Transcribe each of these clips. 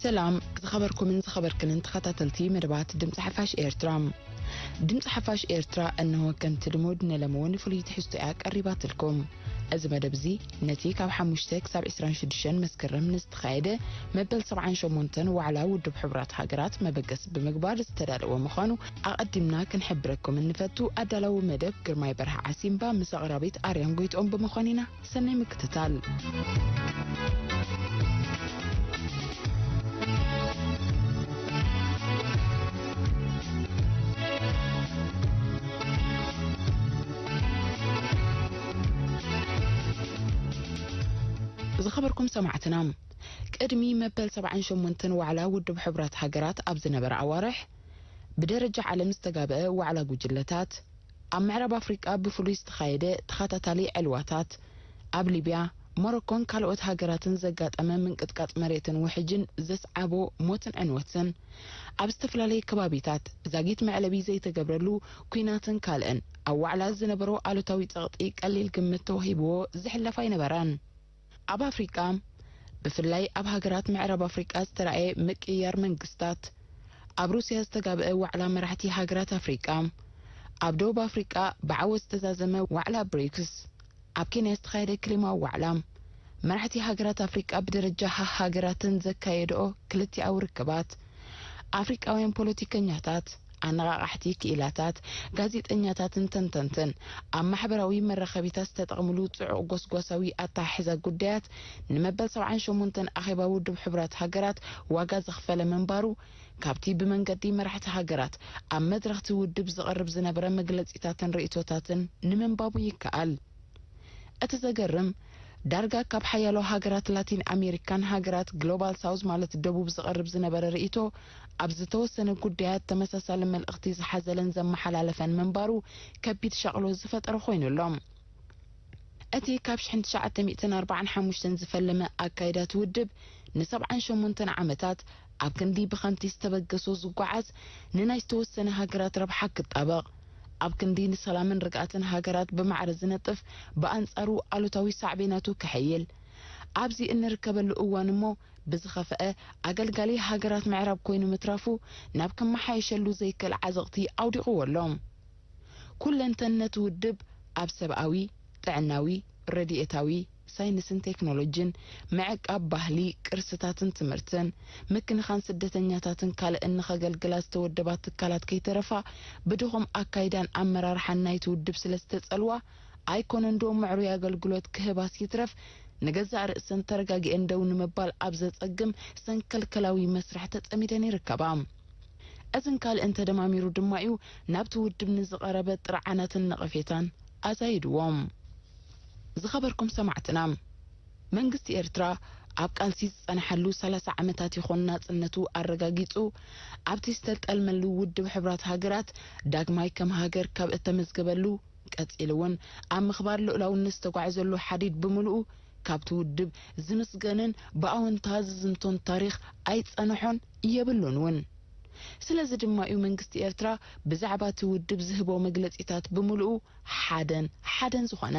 ሰላም ዝኸበርኩምን ዝኸበርክንን ተኸታተልቲ መደባት ድምፂ ሓፋሽ ኤርትራ። ድምፂ ሓፋሽ ኤርትራ እንሆ ከምቲ ልሙድ ንለሚ እውን ፍሉይ ትሕዝቶ እያ ቀሪባትልኩም። እዚ መደብ እዚ ነቲ ካብ ሓሙሽተ ክሳብ ዕስራን ሽዱሽተን መስከረም ንዝተኻየደ መበል ሰብዓን ሸሞንተን ዋዕላ ውድብ ሕቡራት ሃገራት መበገሲ ብምግባር ዝተዳለወ ምዃኑ ኣቐዲምና ክንሕብረኩም እንፈቱ። ኣዳላዊ መደብ ግርማይ በርሃ ዓሲምባ ምስ ኣቕራቢት ኣርያም ጎይትኦም ብምዃን ኢና። ሰናይ ምክትታል። ዝኸበርኩም ሰማዕትና፣ ቅድሚ መበል ሰብዓን ሸሞንተን ዋዕላ ውድብ ሕቡራት ሃገራት ኣብ ዝነበረ ኣዋርሕ፣ ብደረጃ ዓለም ዝተጋብአ ዋዕላ ጉጅለታት፣ ኣብ ምዕራብ ኣፍሪቃ ብፍሉይ ዝተኻየደ ተኸታታሊ ዕልዋታት፣ ኣብ ሊብያ፣ ሞሮኮን ካልኦት ሃገራትን ዘጋጠመ ምንቅጥቃጥ መሬትን ውሕጅን ዘስዓቦ ሞትን ዕንወትን፣ ኣብ ዝተፈላለየ ከባቢታት ዛጊት መዕለቢ ዘይተገብረሉ ኲናትን ካልእን፣ ኣብ ዋዕላ ዝነበሮ ኣሉታዊ ጸቕጢ ቀሊል ግምት ተዋሂብዎ ዝሕለፍ ኣይነበረን። ኣብ ኣፍሪቃ፣ ብፍላይ ኣብ ሃገራት ምዕራብ ኣፍሪቃ ዝተራእየ ምቅይያር መንግስታት፣ ኣብ ሩስያ ዝተጋብአ ዋዕላ መራሕቲ ሃገራት ኣፍሪቃ፣ ኣብ ደቡብ ኣፍሪቃ ብዓወት ዝተዛዘመ ዋዕላ ብሪክስ፣ ኣብ ኬንያ ዝተኻየደ ክሊማዊ ዋዕላ፣ መራሕቲ ሃገራት ኣፍሪቃ ብደረጃ ሃ-፣ ሃገራትን ዘካየድኦ ክልቲኣዊ ርክባት፣ ኣፍሪቃውያን ፖለቲከኛታት፣ ኣነቓቓሕቲ ክኢላታት፣ ጋዜጠኛታትን ተንተንትን ኣብ ማሕበራዊ መራኸቢታት ዝተጠቕምሉ ጽዑቕ ጎስጓሳዊ ኣተሓሕዛ ጉዳያት፣ ንመበል ሰብዓን ሸሞንተን ኣኼባ ውድብ ሕቡራት ሃገራት ዋጋ ዘኽፈለ ምንባሩ፣ ካብቲ ብመንገዲ መራሕቲ ሃገራት ኣብ መድረኽቲ ውድብ ዝቐርብ ዝነበረ መግለጺታትን ርእይቶታትን ንምንባቡ ይከኣል። እቲ ዘገርም፣ ዳርጋ ካብ ሓያሎ ሃገራት ላቲን ኣሜሪካን ሃገራት ግሎባል ሳውዝ ማለት ደቡብ ዝቐርብ ዝነበረ ርእይቶ፣ ኣብ ዝተወሰነ ጉዳያት ተመሳሳሊ መልእኽቲ ዝሓዘለን ዘመሓላለፈን ምንባሩ ከቢድ ሻቕሎት ዝፈጠረ ኮይኑ ኣሎ። እቲ ካብ ሽሕን ትሽዓተ ሚእትን ኣርባዓን ሓሙሽተን ዝፈለመ ኣካይዳት ውድብ ንሰብዓን ሸሞንተን ዓመታት ኣብ ክንዲ ብኸምቲ ዝተበገሶ ዝጓዓዝ፣ ንናይ ዝተወሰነ ሃገራት ረብሓ ክጣበቕ፣ ኣብ ክንዲ ንሰላምን ርግኣትን ሃገራት ብማዕረ ዝነጥፍ፣ ብኣንጻሩ ኣሉታዊ ሳዕቤናቱ ከሐይል፣ ኣብዚ እንርከበሉ እዋን እሞ ብዝኸፍአ ኣገልጋሊ ሃገራት ምዕራብ ኮይኑ ምትራፉ ናብ ክመሓየሸሉ ዘይክእል ዓዘቕቲ ኣውዲቕዎ ኣሎ። ኩለንተነት ውድብ ኣብ ሰብኣዊ፣ ጥዕናዊ፣ ረድኤታዊ፣ ሳይንስን ቴክኖሎጂን፣ ምዕቃብ ባህሊ፣ ቅርስታትን ትምህርትን፣ ምክንኻን ስደተኛታትን ካልእን ንኸገልግላ ዝተወደባ ትካላት ከይተረፋ ብድኹም ኣካይዳን ኣመራርሓን ናይቲ ውድብ ስለ ዝተጸልዋ ኣይኮነን ዶ ምዕሩይ ኣገልግሎት ክህባስ ይትረፍ ንገዛእ ርእሰን ተረጋጊአን ደው ንምባል ኣብ ዘጸግም ሰንከልከላዊ መስርሕ ተጸሚደን ይርከባ። እዝን ካልእን ተደማሚሩ ድማ እዩ ናብቲ ውድብ ንዝቐረበ ጥርዓናትን ነቐፌታን ኣዛይድዎም። ዝኸበርኩም ሰማዕትና፣ መንግስቲ ኤርትራ ኣብ ቃልሲ ዝጸንሓሉ ሰላሳ ዓመታት ይኾን ናጽነቱ ኣረጋጊጹ፣ ኣብቲ ዝተጠልመሉ ውድብ ሕብራት ሃገራት ዳግማይ ከም ሃገር ካብ እተመዝገበሉ፣ ቀጺሉ እውን ኣብ ምኽባር ልኡላውነት ዝተጓዕዘሉ ሓዲድ ብምሉኡ ካብቲ ውድብ ዝምስገንን ብኣወንታ ዝዝንቶን ታሪኽ ኣይጸንሖን የብሉን እውን። ስለዚ ድማ እዩ መንግስቲ ኤርትራ ብዛዕባ እቲ ውድብ ዝህቦ መግለጺታት ብምሉኡ ሓደን ሓደን ዝኾነ።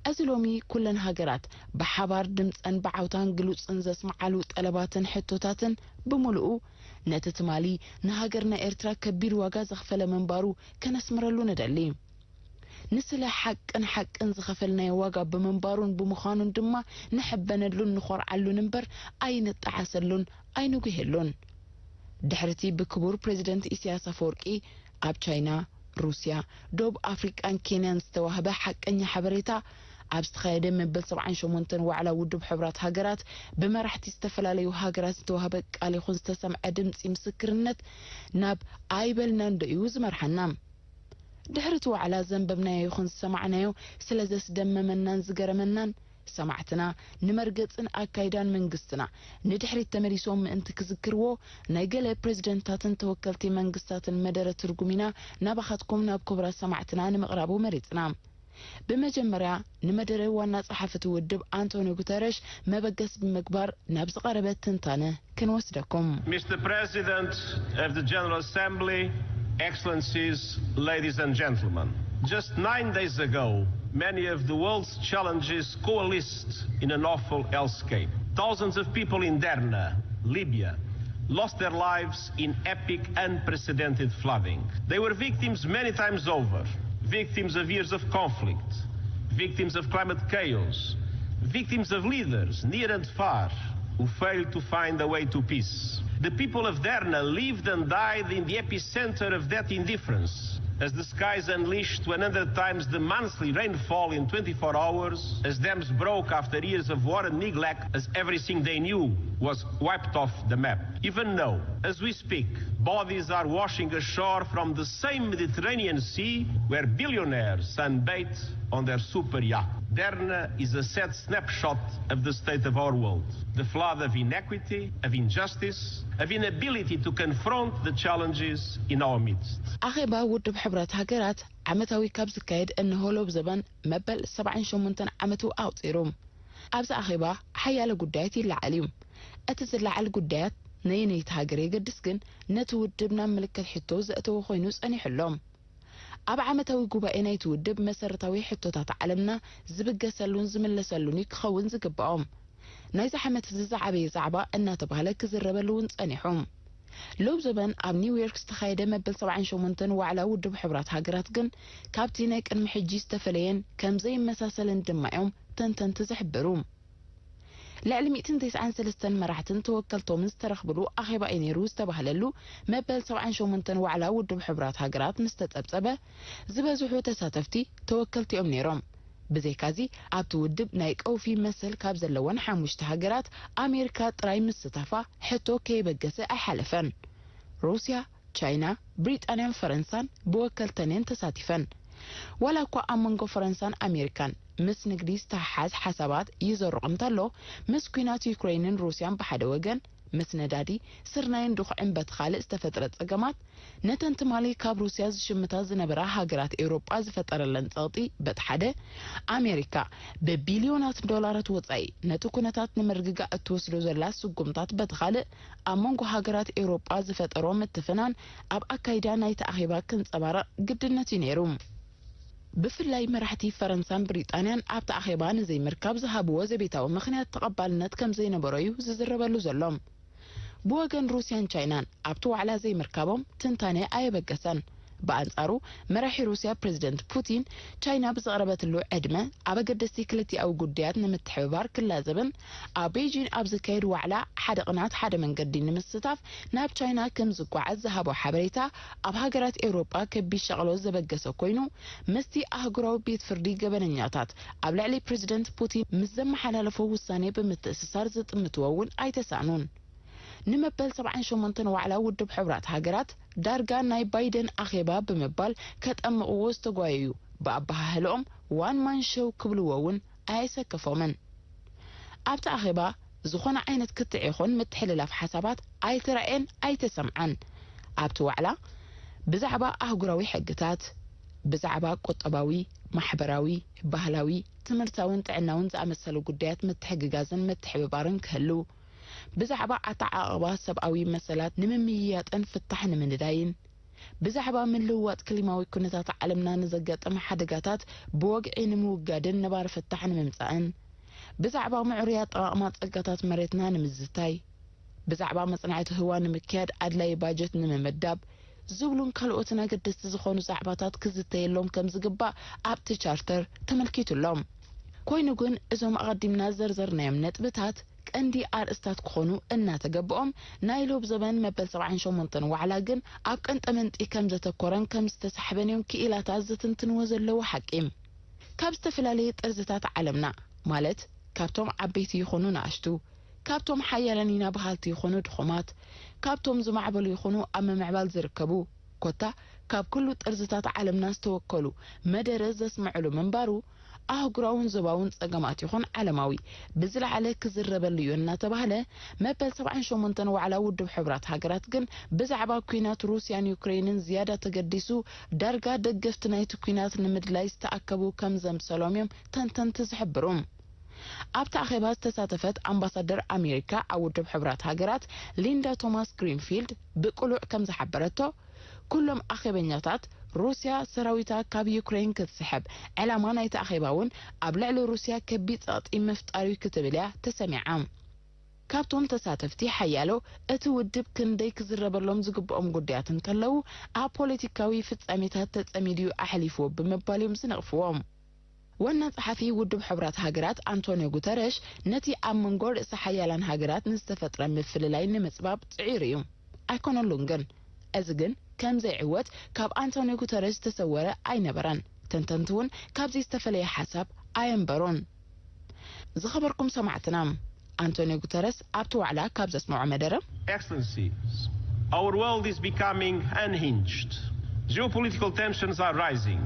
እዚ ሎሚ ኩለን ሃገራት ብሓባር ድምጸን ብዓውታን ግሉጽን ዘስምዓሉ ጠለባትን ሕቶታትን ብምሉኡ ነቲ ትማሊ ንሃገርና ኤርትራ ከቢድ ዋጋ ዘኽፈለ ምንባሩ ከነስምረሉ ንደሊ። ንስለ ሓቅን ሓቅን ዝኸፈልናዮ ዋጋ ብምንባሩን ብምዃኑን ድማ ንሕበነሉን ንኾርዓሉን እምበር ኣይንጠዓሰሉን ኣይንጉሄሉን። ድሕሪቲ ብክቡር ፕሬዚደንት ኢሳያስ ኣፈወርቂ ኣብ ቻይና፣ ሩስያ፣ ደቡብ ኣፍሪቃን ኬንያን ዝተዋህበ ሓቀኛ ሓበሬታ፣ ኣብ ዝተኻየደ መበል ሰብዓን ሸሞንተን ዋዕላ ውድብ ሕቡራት ሃገራት ብመራሕቲ ዝተፈላለዩ ሃገራት ዝተዋህበ ቃል ይኹን ዝተሰምዐ ድምፂ ምስክርነት ናብ ኣይበልናን ዶ እዩ ዝመርሓና? ድሕሪ እቲ ዋዕላ ዘንበብናዮ ይኹን ዝሰማዕናዮ ስለ ዘስደመመናን ዝገረመናን፣ ሰማዕትና ንመርገጽን ኣካይዳን መንግስትና ንድሕሪት ተመሊሶም ምእንቲ ክዝክርዎ፣ ናይ ገለ ፕሬዚደንታትን ተወከልቲ መንግስታትን መደረ ትርጉም ኢና ናባኻትኩም ናብ ክቡራት ሰማዕትና ንምቕራቡ መሪጽና። ብመጀመርያ ንመደረ ዋና ጸሓፊ እቲ ውድብ ኣንቶኒዮ ጉተረሽ መበገሲ ብምግባር ናብ ዝቐረበ ትንታነ ክንወስደኩም። Mister President of the General Assembly, Excellencies, ladies and gentlemen. Just nine days ago, many of the world's challenges coalesced in an awful hellscape. Thousands of people in Derna Libya lost their lives in epic, unprecedented flooding. They were victims many times over, victims of years of conflict, victims of climate chaos, victims of leaders near and far who failed to find a way to peace. The people of Derna lived and died in the epicenter of that indifference, as the skies unleashed one hundred times the monthly rainfall in twenty-four hours, as dams broke after years of war and neglect, as everything they knew was wiped off the map. Even now, as we speak, bodies are washing ashore from the same Mediterranean Sea where billionaires sunbathe on their super yacht. Derna is a sad snapshot of the state of our world, the flood of inequity, of injustice, of inability to confront the challenges in our midst. ኣኼባ ውድብ ሕብረት ሃገራት ዓመታዊ ካብ ዝካየድ እንሆ ሎብ ዘበን መበል ሰብዓን ሸሞንተን ዓመቱ ኣቑጺሩ። ኣብዚ ኣኼባ ሓያለ ጉዳያት ይለዓል እዩ። እቲ ዝለዓል ጉዳያት ነየነይቲ ሃገር የገድስ ግን ነቲ ውድብ ናብ ምልክት ሕቶ ዘእተወ ኮይኑ ጸኒሑ ኣሎ። ኣብ ዓመታዊ ጉባኤ ናይቲ ውድብ መሰረታዊ ሕቶታት ዓለምና ዝብገሰሉን ዝምለሰሉን እዩ ክኸውን ዝግባኦም። ናይዚ ዓመት እዚ ዝዓበየ ዛዕባ እናተባህለ ክዝረበሉ እውን ጸኒሑ። ሎብ ዘበን ኣብ ኒውዮርክ ዝተኻየደ መበል ሰብዓን ሸሞንተን ዋዕላ ውድብ ሕቡራት ሃገራት ግን ካብቲ ናይ ቅድሚ ሕጂ ዝተፈለየን ከም ዘይመሳሰልን ድማ እዮም ተንተንቲ ዝሕብሩ። ልዕሊ ሚእትን ተስዓን ሰለስተን መራሕትን ተወከልቶምን ዝተረኽብሉ ኣኼባ እዩ ነይሩ ዝተባህለሉ መበል ሰብዓን ሸሞንተን ዋዕላ ውድብ ሕቡራት ሃገራት ምስ ተጸብጸበ ዝበዝሑ ተሳተፍቲ ተወከልቲ እዮም ነይሮም። ብዘይካዚ ኣብቲ ውድብ ናይ ቀውፊ መሰል ካብ ዘለወን ሓሙሽተ ሃገራት ኣሜሪካ ጥራይ ምስታፋ ሕቶ ከየበገሰ ኣይሓለፈን። ሩስያ፣ ቻይና፣ ብሪጣንያን ፈረንሳን ብወከልተን እየን ተሳቲፈን። ዋላ እኳ ኣብ መንጎ ፈረንሳን ኣሜሪካን ምስ ንግዲ ዝተሓሓዝ ሓሳባት ይዘሩቕ እንተሎ፣ ምስ ኲናት ዩክሬንን ሩስያን ብሓደ ወገን፣ ምስ ነዳዲ፣ ስርናይን ድኹዕን በቲ ካልእ ዝተፈጥረ ጸገማት፣ ነተን ትማሊ ካብ ሩስያ ዝሽምታ ዝነበራ ሃገራት ኤውሮጳ ዝፈጠረለን ጸቕጢ በቲ ሓደ፣ ኣሜሪካ ብቢልዮናት ዶላራት ወጻኢ ነቲ ኩነታት ንምርግጋእ እትወስዶ ዘላ ስጉምታት በቲ ካልእ፣ ኣብ መንጎ ሃገራት ኤውሮጳ ዝፈጠሮ ምትፍናን ኣብ ኣካይዳ ናይቲ ኣኼባ ክንጸባረቕ ግድነት እዩ ነይሩ። ብፍላይ መራሕቲ ፈረንሳን ብሪጣንያን ኣብቲ ኣኼባ ንዘይምርካብ ዝሃብዎ ዘቤታዊ ምኽንያት ተቐባልነት ከም ዘይነበሮ እዩ ዝዝረበሉ ዘሎ። ብወገን ሩስያን ቻይናን ኣብቲ ዋዕላ ዘይምርካቦም ትንታነ ኣየበገሰን። ብኣንጻሩ መራሒ ሩስያ ፕሬዝደንት ፑቲን ቻይና ብዘቕረበትሉ ዕድመ ኣብ ኣገደስቲ ክልቲኣዊ ጉዳያት ንምትሕብባር ክላዘብን ኣብ ቤጂን ኣብ ዝካየድ ዋዕላ ሓደ ቅናት ሓደ መንገዲ ንምስታፍ ናብ ቻይና ከም ዝጓዓዝ ዝሃቦ ሓበሬታ ኣብ ሃገራት ኤውሮጳ ከቢድ ሸቕሎ ዘበገሰ ኮይኑ ምስቲ ኣህጉራዊ ቤት ፍርዲ ገበነኛታት ኣብ ልዕሊ ፕሬዝደንት ፑቲን ምስ ዘመሓላለፎ ውሳኔ ብምትእስሳር ዝጥምትዎ እውን ኣይተሳእኑን። ንመበል ሰብዓን ሸሞንተን ዋዕላ ውድብ ሕቡራት ሃገራት ዳርጋ ናይ ባይደን ኣኼባ ብምባል ከጠምቕዎ ዝተጓየዩ ብኣበሃህልኦም ዋን ማን ሾው ክብልዎ እውን ኣየሰከፎምን። ኣብቲ ኣኼባ ዝኾነ ዓይነት ክትዕ ይኹን ምትሕልላፍ ሓሳባት ኣይተራእየን ኣይተሰምዓን። ኣብቲ ዋዕላ ብዛዕባ ኣህጉራዊ ሕግታት፣ ብዛዕባ ቁጠባዊ፣ ማሕበራዊ፣ ባህላዊ፣ ትምህርታውን ጥዕናውን ዝኣመሰሉ ጉዳያት ምትሕግጋዝን ምትሕብባርን ክህሉ፣ ብዛዕባ ኣተዓቓቕባ ሰብኣዊ መሰላት ንምምይያጥን ፍታሕ ንምንዳይን፣ ብዛዕባ ምልውዋጥ ክሊማዊ ኩነታት ዓለምና ንዘጋጥም ሓደጋታት ብወግዒ ንምውጋድን ነባሪ ፍታሕ ንምምጻእን፣ ብዛዕባ ምዕሩይ ኣጠቓቕማ ጸጋታት መሬትና ንምዝታይ፣ ብዛዕባ መጽናዕቲ ህዋ ንምክያድ ኣድላዪ ባጀት ንምምዳብ ዝብሉን ካልኦትን ኣገደስቲ ዝኾኑ ዛዕባታት ክዝተየሎም ከም ዝግባእ ኣብቲ ቻርተር ተመልኪቱ ኣሎ። ኮይኑ ግን እዞም ኣቐዲምና ዘርዘርናዮም ነጥብታት ቀንዲ ኣርእስታት ክኾኑ እናተገብኦም ናይ ሎብ ዘበን መበል ሰብዓን ሸሞንተን ዋዕላ ግን ኣብ ቀንጠመንጢ ከም ዘተኮረን ከም ዝተሳሕበን እዮም ክኢላታት ዝትንትንዎ ዘለዉ ሓቂ። ካብ ዝተፈላለየ ጥርዝታት ዓለምና ማለት ካብቶም ዓበይቲ ይኹኑ ንኣሽቱ፣ ካብቶም ሓያላን ኢና በሃልቲ ይኹኑ ድኹማት፣ ካብቶም ዝማዕበሉ ይኹኑ ኣብ ምምዕባል ዝርከቡ፣ ኮታ ካብ ኩሉ ጥርዝታት ዓለምና ዝተወከሉ መደረ ዘስምዕሉ ምንባሩ ኣህጉራውን ዞባውን ጸገማት ይኹን ዓለማዊ ብዝለዓለ ክዝረበሉ እዩ እናተባህለ መበል ሰብዓን ሸሞንተን ዋዕላ ውድብ ሕቡራት ሃገራት ግን ብዛዕባ ኲናት ሩስያን ዩክሬንን ዝያዳ ተገዲሱ ዳርጋ ደገፍቲ ናይቲ ኲናት ንምድላይ ዝተኣከቡ ከም ዘምሰሎም እዮም ተንተንቲ ዝሕብሩ። ኣብቲ ኣኼባ ዝተሳተፈት ኣምባሳደር ኣሜሪካ ኣብ ውድብ ሕቡራት ሃገራት ሊንዳ ቶማስ ግሪንፊልድ ብቅሉዕ ከም ዝሓበረቶ፣ ኩሎም ኣኼበኛታት ሩስያ ሰራዊታ ካብ ዩክሬን ክትስሕብ ዕላማ ናይቲ ኣኼባ እውን ኣብ ልዕሊ ሩስያ ከቢድ ጸቕጢ ምፍጣር እዩ ክትብል እያ ተሰሚዓ። ካብቶም ተሳተፍቲ ሓያሎ እቲ ውድብ ክንደይ ክዝረበሎም ዝግብኦም ጉዳያት እንከለዉ፣ ኣብ ፖለቲካዊ ፍጻሜታት ተጸሚዱ እዩ ኣሕሊፍዎ ብምባል እዮም ዝነቕፍዎ። ዋና ጸሓፊ ውድብ ሕቡራት ሃገራት ኣንቶንዮ ጉተረሽ ነቲ ኣብ መንጎ ርእሰ ሓያላን ሃገራት ንዝተፈጥረ ምፍልላይ ንምጽባብ ጽዒሩ እዩ። ኣይኮነሉን ግን። እዚ ግን ከም ዘይዕወት ካብ ኣንቶንዮ ጉተረሽ ዝተሰወረ ኣይነበረን። ተንተንቲ እውን ካብዚ ዝተፈለየ ሓሳብ ኣየንበሩን። ዝኸበርኩም ሰማዕትና፣ ኣንቶንዮ ጉተረስ ኣብቲ ዋዕላ ካብ ዘስምዖ መደረ፣ Excellencies, our world is becoming unhinged. Geopolitical tensions are rising.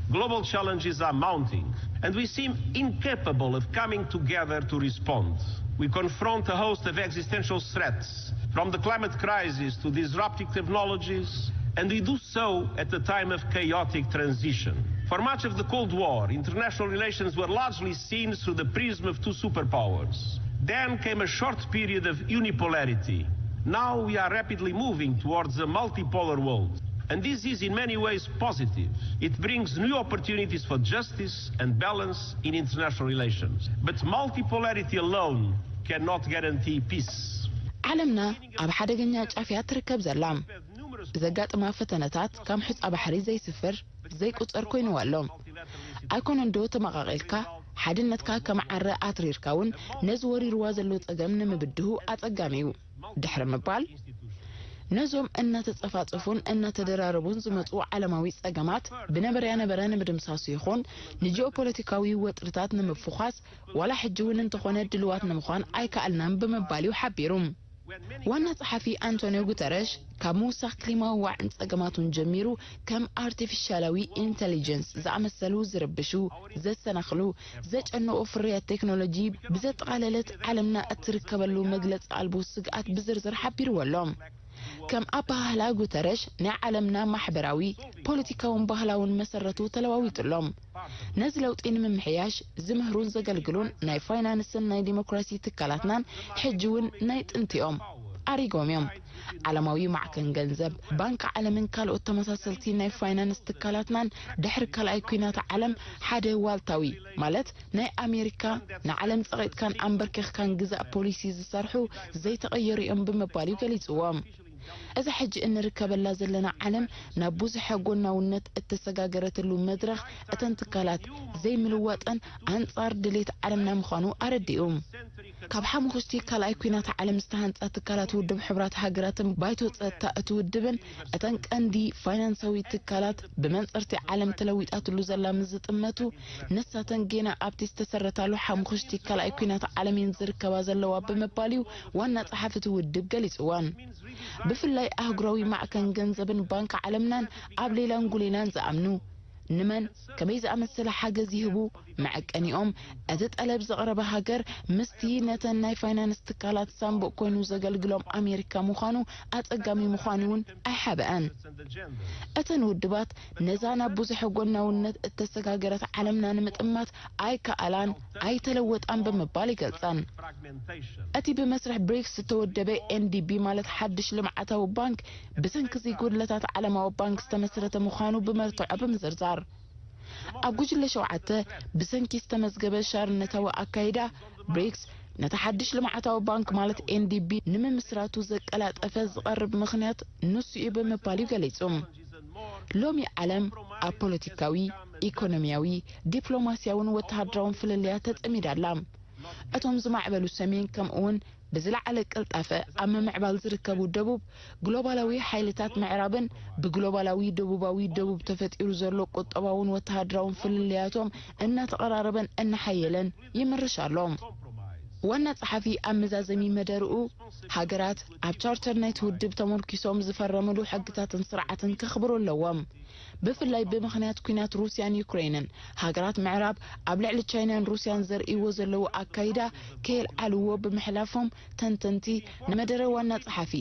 Global challenges are mounting, and we seem incapable of coming together to respond. We confront a host of existential threats, from the climate crisis to disruptive technologies, and we do so at a time of chaotic transition. For much of the Cold War, international relations were largely seen through the prism of two superpowers. Then came a short period of unipolarity. Now we are rapidly moving towards a multipolar world. And this is in many ways positive. It brings new opportunities for justice and balance in international relations. But multipolarity alone cannot guarantee peace. ዓለምና ኣብ ሓደገኛ ጫፍ እያ ትርከብ ዘላ። ብዘጋጥማ ፈተነታት ከም ሑጻ ባሕሪ ዘይስፍር፣ ዘይቁጸር ኮይንዋ ኣሎ። ኣይኮነን ዶ ተመቓቒልካ፣ ሓድነትካ ከም ዓረ ኣትሪርካ እውን ነዚ ወሪርዋ ዘሎ ጸገም ንምብድሁ ኣጸጋሚ እዩ ድሕሪ ምባል፣ ነዞም እናተጸፋጸፉን እናተደራረቡን ዝመጹ ዓለማዊ ጸገማት ብነበረያ ነበረ ንምድምሳሱ ይኹን ንጂኦፖለቲካዊ ወጥርታት ንምፍዃስ ዋላ ሕጂ እውን እንተኾነ ድልዋት ንምዃን ኣይከኣልናን ብምባል እዩ ሓቢሩ። ዋና ጸሓፊ ኣንቶንዮ ጉተረሽ ካብ ምውሳኽ ክሊማዊ ዋዕን ጸገማቱን ጀሚሩ ከም ኣርቲፊሻላዊ ኢንተሊጀንስ ዝኣመሰሉ ዝርብሹ፣ ዘሰናኽሉ፣ ዘጨንቑ ፍርያት ቴክኖሎጂ ብዘጠቓለለት ዓለምና እትርከበሉ መግለጺ ኣልቦ ስግኣት ብዝርዝር ሓቢርዎ ኣሎ። ከም ኣበሃህላ ጉተረሽ ናይ ዓለምና ማሕበራዊ፣ ፖለቲካውን ባህላውን መሰረቱ ተለዋዊጡ ኣሎ። ነዚ ለውጢ ንምምሕያሽ ዝምህሩን ዘገልግሉን ናይ ፋይናንስን ናይ ዲሞክራሲ ትካላትናን ሕጂ እውን ናይ ጥንቲኦም ኣሪጎም እዮም። ዓለማዊ ማዕከን ገንዘብ፣ ባንክ ዓለምን ካልኦት ተመሳሰልቲ ናይ ፋይናንስ ትካላትናን ድሕሪ ካልኣይ ኲናት ዓለም ሓደ ዋልታዊ፣ ማለት ናይ ኣሜሪካ ንዓለም ጸቒጥካን ኣንበርኪኽካን ግዛእ ፖሊሲ ዝሰርሑ ዘይተቐየሩ እዮም ብምባል እዩ ገሊጽዎ። እዛ ሕጂ እንርከበላ ዘለና ዓለም ናብ ብዙሐ ጎናውነት እተሰጋገረትሉ መድረኽ፣ እተን ትካላት ዘይምልዋጠን ኣንጻር ድሌት ዓለምና ምዃኑ ኣረዲኡ። ካብ ሓሙኽሽቲ ካልኣይ ኲናት ዓለም ዝተሃንጻ ትካላት ውድብ ሕቡራት ሃገራትን ባይቶ ጸጥታ እቲ ውድብን፣ እተን ቀንዲ ፋይናንሳዊ ትካላት ብመንጽርቲ ዓለም ተለዊጣትሉ ዘላ ምስ ዝጥመቱ፣ ንሳተን ጌና ኣብቲ ዝተሰረታሉ ሓሙኽሽቲ ካልኣይ ኲናት ዓለም እየን ዝርከባ ዘለዋ ብምባል እዩ ዋና ጸሓፊ እቲ ውድብ ገሊጽዋን። ብፍላይ ኣህጉራዊ ማዕከን ገንዘብን ባንክ ዓለምናን ኣብ ሌላን ጉሌላን ዝኣምኑ፣ ንመን ከመይ ዝኣመሰለ ሓገዝ ይህቡ፣ መዐቀኒኦም እቲ ጠለብ ዘቕረበ ሃገር ምስቲ ነተን ናይ ፋይናንስ ትካላት ሳንቡእ ኮይኑ ዘገልግሎም ኣሜሪካ ምዃኑ ኣጸጋሚ ምዃኑ እውን ኣይሓብአን። እተን ውድባት ነዛ ናብ ብዙሐ ጎናውነት እተሰጋገረት ዓለምና ንምጥማት ኣይከኣላን ኣይተለወጣን ብምባል ይገልጸን። እቲ ብመስርሕ ብሪክስ ዝተወደበ ኤንዲቢ፣ ማለት ሓድሽ ልምዓታዊ ባንክ፣ ብሰንኪ እዚ ጉድለታት ዓለማዊ ባንክ ዝተመስረተ ምዃኑ ብመርትዖ ብምዝርዛር፣ ኣብ ጉጅለ ሸውዓተ ብሰንኪ ዝተመዝገበ ሻርነታዊ ኣካይዳ፣ ብሪክስ ነቲ ሓድሽ ልምዓታዊ ባንክ፣ ማለት ኤንዲቢ፣ ንምምስራቱ ዘቀላጠፈ ዝቐርብ ምኽንያት ንሱ እዩ ብምባል እዩ ገሊጹ። ሎሚ ዓለም ኣብ ፖለቲካዊ፣ ኢኮኖሚያዊ፣ ዲፕሎማሲያውን ወተሃደራውን ፍልልያት ተጸሚዳ ኣላ። እቶም ዝማዕበሉ ሰሜን፣ ከምኡውን ብዝለዓለ ቅልጣፈ ኣብ ምምዕባል ዝርከቡ ደቡብ፣ ግሎባላዊ ሓይልታት ምዕራብን ብግሎባላዊ ደቡባዊ ደቡብ ተፈጢሩ ዘሎ ቁጠባውን ወተሃደራውን ፍልልያቶም እናተቐራረበን እናሓየለን ይምርሽ ኣሎ። ዋና ጸሓፊ ኣብ መዛዘሚ መደርኡ፣ ሃገራት ኣብ ቻርተር ናይቲ ውድብ ተመርኪሶም ዝፈረምሉ ሕግታትን ስርዓትን ከኽብሩ ኣለዎም። ብፍላይ ብምኽንያት ኲናት ሩስያን ዩክሬንን፣ ሃገራት ምዕራብ ኣብ ልዕሊ ቻይናን ሩስያን ዘርእይዎ ዘለዉ ኣካይዳ ከየልዓልዎ ብምሕላፎም፣ ተንተንቲ ንመደረ ዋና ጸሓፊ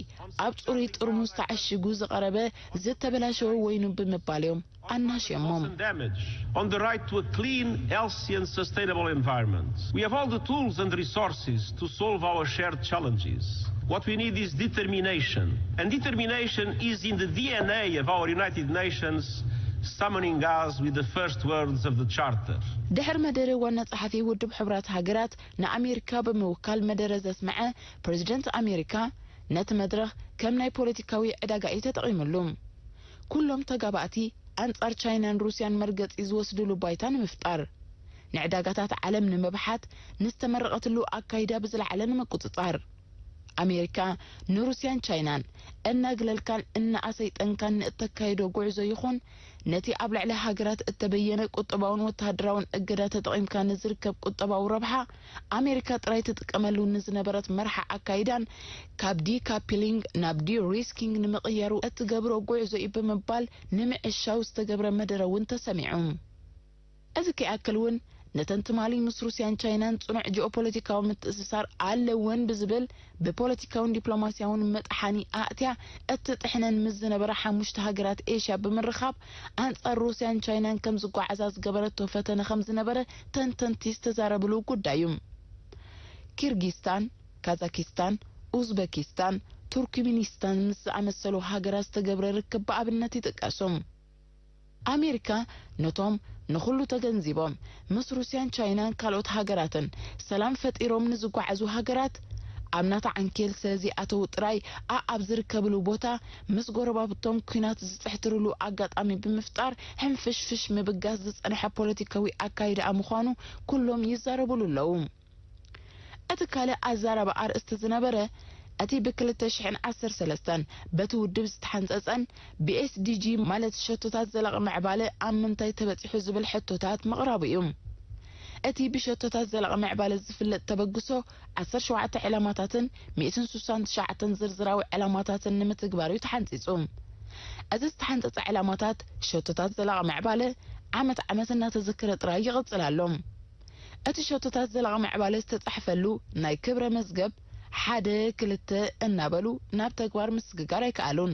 ኣብ ጽሩይ ጥርሙዝ ተዓሺጉ ዝቐረበ ዝተበላሸወ ወይኑ ብምባል እዮም ኣናሽዮሞም። Damage on the right to a clean, healthy and sustainable environment. We have all the tools and resources to solve our shared challenges. What we need is determination. And determination is in the D N A of our United Nations summoning us with the first words of the Charter. ድሕሪ መደረ ዋና ጸሓፊ ውድብ ሕቡራት ሃገራት ንኣሜሪካ ብምውካል መደረ ዘስመዐ ፕሬዚደንት ኣሜሪካ፣ ነቲ መድረኽ ከም ናይ ፖለቲካዊ ዕዳጋ እዩ ተጠቒምሉ። ኩሎም ተጋባእቲ ኣንጻር ቻይናን ሩስያን መርገጺ ዝወስድሉ ባይታ ንምፍጣር፣ ንዕዳጋታት ዓለም ንምብሓት፣ ንዝተመረቐትሉ ኣካይዳ ብዝለዓለ ንምቁጽጻር። ኣሜሪካ ንሩስያን ቻይናን እናግለልካን እናኣሰይጠንካን ንእተካይዶ ጉዕዞ ይኹን፣ ነቲ ኣብ ልዕሊ ሃገራት እተበየነ ቁጠባውን ወተሃደራውን እገዳ ተጠቒምካ ንዝርከብ ቁጠባዊ ረብሓ ኣሜሪካ ጥራይ ትጥቀመሉ ንዝነበረት መርሓ ኣካይዳን፣ ካብ ዲካፕሊንግ ናብ ዲ-ሪስኪንግ ንምቕያሩ እትገብሮ ጉዕዞ እዩ ብምባል ንምዕሻው ዝተገብረ መደረ እውን ተሰሚዑ። እዚ ከይኣክል እውን፣ ነተን ትማሊ ምስ ሩስያን ቻይናን ጽኑዕ ጂኦፖለቲካዊ ምትእስሳር ኣለወን ብዝብል ብፖለቲካውን ዲፕሎማስያውን መጥሓኒ ኣእትያ እትጥሕነን ምስ ዝነበራ ሓሙሽተ ሃገራት ኤሽያ ብምርኻብ፣ ኣንጻር ሩስያን ቻይናን ከም ዝጓዓዛ ዝገበረቶ ፈተነ ከም ዝነበረ ተንተንቲ ዝተዛረብሉ ጉዳይ እዩ። ኪርጊስታን፣ ካዛኪስታን፣ ኡዝበኪስታን፣ ቱርክሚኒስታን ምስ ዝኣመሰሉ ሃገራት ዝተገብረ ርክብ ብኣብነት ይጥቀሱ። ኣሜሪካ ነቶም ንኹሉ ተገንዚቦም ምስ ሩስያን ቻይናን ካልኦት ሃገራትን ሰላም ፈጢሮም ንዝጓዓዙ ሃገራት ኣብ ናታ ዓንኬል ስለ ዘይኣተዉ ጥራይ ኣኣብ ዝርከብሉ ቦታ ምስ ጎረባብቶም ኲናት ዝጽሕትርሉ ኣጋጣሚ ብምፍጣር ሕንፍሽፍሽ ምብጋስ ዝጸንሐ ፖለቲካዊ ኣካይዳኣ ምዃኑ ኩሎም ይዛረብሉ ኣለዉ። እቲ ካልእ ኣዛራቢ ኣርእስቲ ዝነበረ፣ እቲ ብ2013 በቲ ውድብ ዝተሓንጸጸን ብ S D G ማለት ሸቶታት ዘላቒ ምዕባለ ኣብ ምንታይ ተበጺሑ ዝብል ሕቶታት ምቕራቡ እዩ። እቲ ብሸቶታት ዘላቒ ምዕባለ ዝፍለጥ ተበግሶ ዓሰርተ ሸውዓተ ዕላማታትን ሚእትን ስሳን ትሽዓተን ዝርዝራዊ ዕላማታትን ንምትግባር እዩ ተሓንጺጹ። እዚ ዝተሓንጸጸ ዕላማታት ሸቶታት ዘላቒ ምዕባለ ዓመት ዓመት እናተዘከረ ጥራይ ይቕጽል ኣሎ። እቲ ሸቶታት ዘላቒ ምዕባለ ዝተጻሕፈሉ ናይ ክብረ መዝገብ ሓደ ክልተ እናበሉ ናብ ተግባር ምስግጋር ኣይከኣሉን።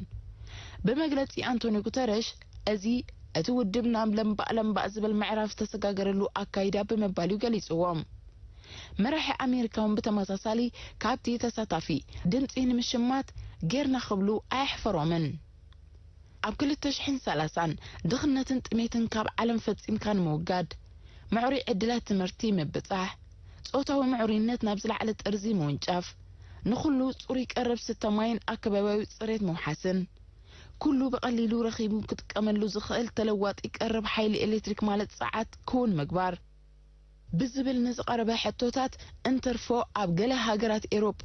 ብመግለጺ ኣንቶኒ ጉተረሽ፣ እዚ እቲ ውድብ ናብ ለምባእ ለምባእ ዝብል ምዕራፍ ዝተሰጋገረሉ ኣካይዳ ብምባል እዩ ገሊጽዎ። መራሒ ኣሜሪካ እውን ብተመሳሳሊ ካብቲ ተሳታፊ ድምጺ ንምሽማት ጌርና ክብሉ ኣየሕፈሮምን። ኣብ ክልተ ሽሕን ሰላሳን ድኽነትን ጥሜትን ካብ ዓለም ፈጺምካ ንምውጋድ፣ ምዕሩይ ዕድላት ትምህርቲ ምብጻሕ፣ ጾታዊ ምዕሩይነት ናብ ዝለዓለ ጥርዚ ምውንጫፍ፣ ንኹሉ ጽሩይ ቀረብ ስተ ማይን ኣከባቢያዊ ጽሬት ምውሓስን፣ ኩሉ ብቐሊሉ ረኺቡ ክጥቀመሉ ዝኽእል ተለዋጢ ቀረብ ሓይሊ ኤሌክትሪክ ማለት ጸዓት ክውን ምግባር፣ ብዝብል ንዝቐረበ ሕቶታት እንትርፎ፣ ኣብ ገለ ሃገራት ኤውሮጳ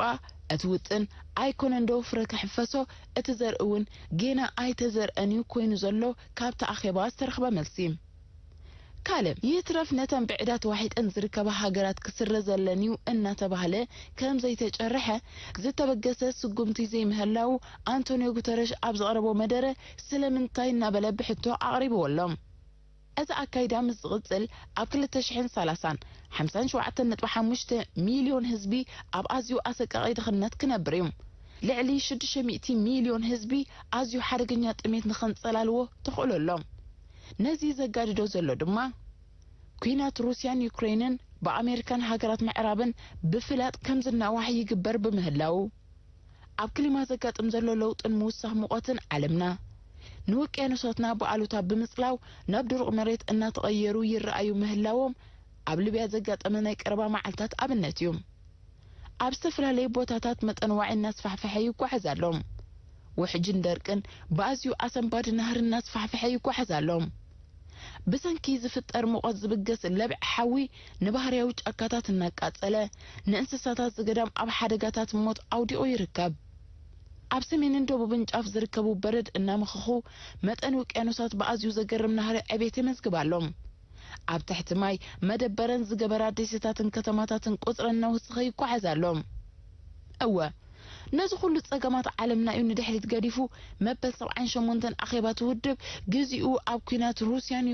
እቲ ውጥን ኣይኮነን ዶ ፍረ ክሕፈሶ፣ እቲ ዘርኢ እውን ጌና ኣይተዘርአን እዩ ኮይኑ ዘሎ ካብቲ ኣኼባ ዝተረኽበ መልሲ። ካልእ ይትረፍ ነተን ብዕዳ ተዋሒጠን ዝርከባ ሃገራት ክስረዘለን እዩ እናተባህለ ከም ዘይተጨርሐ ዝተበገሰ ስጉምቲ ዘይምህላዉ ኣንቶኒዮ ጉተረሽ ኣብ ዘቕረቦ መደረ ስለምንታይ እናበለ ብሕቶ ኣቕሪብዎ ኣሎ። እዚ ኣካይዳ ምስ ዝቕጽል፣ ኣብ ክልተ ሽሕን ሰላሳን ሓምሳን ሸውዓተን ነጥቢ ሓሙሽተ ሚልዮን ህዝቢ ኣብ ኣዝዩ ኣሰቃቒ ድኽነት ክነብር እዩ። ልዕሊ ሽዱሽተ ሚእቲ ሚልዮን ህዝቢ ኣዝዩ ሓደገኛ ጥሜት ንኸንጸላልዎ ተኽእሎ ኣሎ። ነዚ ዘጋድዶ ዘሎ ድማ፣ ኲናት ሩስያን ዩክሬንን ብኣሜሪካን ሃገራት ምዕራብን ብፍላጥ ከም ዝናዋሕ ይግበር ብምህላዉ፣ ኣብ ክሊማ ዘጋጥም ዘሎ ለውጥን ምውሳኽ ሙቐትን ዓለምና፣ ንውቅያኖሳትና ብኣሉታ ብምጽላው ናብ ድሩቕ መሬት እናተቐየሩ ይረኣዩ ምህላዎም ኣብ ሊብያ ዘጋጠመ ናይ ቀረባ መዓልታት ኣብነት እዩ። ኣብ ዝተፈላለዩ ቦታታት መጠን ዋዒ እናስፋሕፈሐ ይጓዓዝ ኣሎ። ውሕጅን ደርቅን ብኣዝዩ ኣሰንባዲ ናህሪ እናስፋሕፈሐ ይጓዓዝ ኣሎ። ብሰንኪ ዝፍጠር ሙቐት ዝብገስ ለብዒ ሓዊ ንባህርያዊ ጫካታት እናቃጸለ፣ ንእንስሳታት ዘገዳም ኣብ ሓደጋታት ሞት ኣውዲቑ ይርከብ። ኣብ ሰሜንን ደቡብን ጫፍ ዝርከቡ በረድ እናመኸኹ፣ መጠን ውቅያኖሳት ብኣዝዩ ዘገርም ናህሪ ዕቤት የመዝግብ ኣሎ። ኣብ ትሕቲ ማይ መደበረን ዝገበራ ደሴታትን ከተማታትን ቁጽረን እናወሰኸ ይጓዓዝ ኣሎ። እወ፣ ነዚ ኩሉ ጸገማት ዓለምና እዩ ንድሕሪት ገዲፉ፣ መበል ሰብዓን ሸሞንተን ኣኼባ እቲ ውድብ ግዜኡ ኣብ ኲናት ሩስያን